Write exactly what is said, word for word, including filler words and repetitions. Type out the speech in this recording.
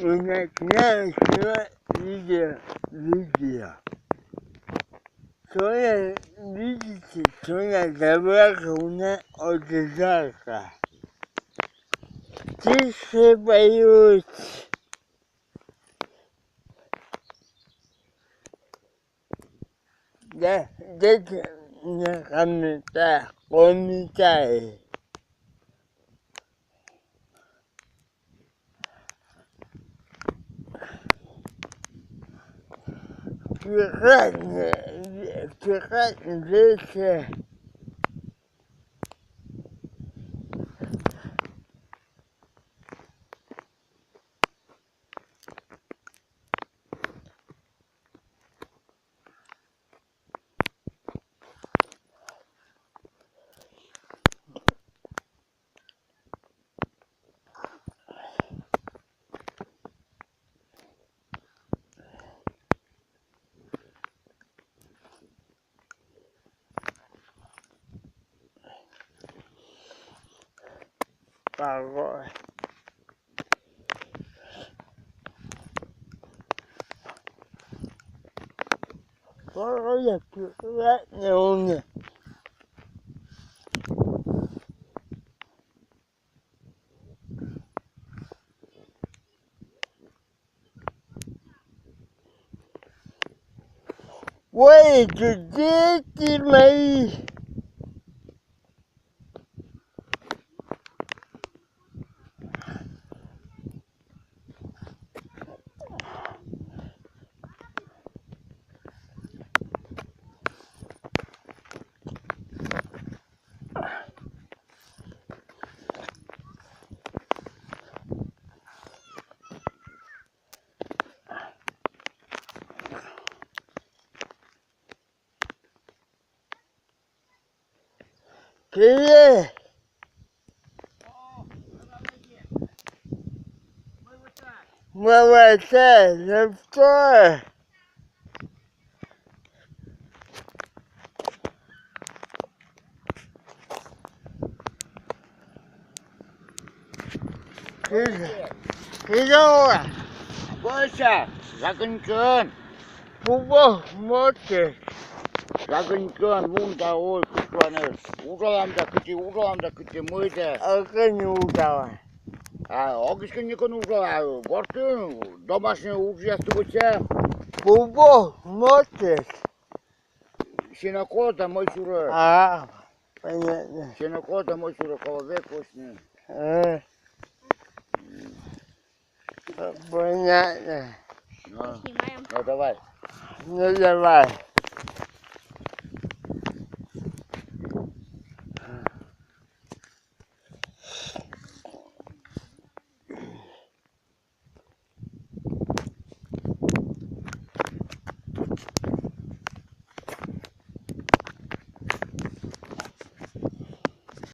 Una kna sua video, video. Sua, видите, sua добра, una odžarka. Тише поют. Да, дайте мне комментарий, комментарий. Прекрасно, прекрасно, дальше. Порой. Порой я приятный у меня. Ой, дети мои! Привет! Молодец, за что? Хиза, хиза уа. Гойся, закинчӧн. Пубо мотӧ. Закинчӧн, мунда, ой, кычланыс. Ужалам да кыти, ужалам да кыти, мыйдӧ. А кӧн ужала? А, ог эськӧ некӧн ужала, гортын, домашньӧй уджъястӧ вӧчам. Пубо мотӧ. Сенокос да мӧй сюрӧ. А, понятно. Сенокос да мӧй сюрӧ, колӧ век косьны. Э. Понятно. Ну, ну, давай. Ну, давай.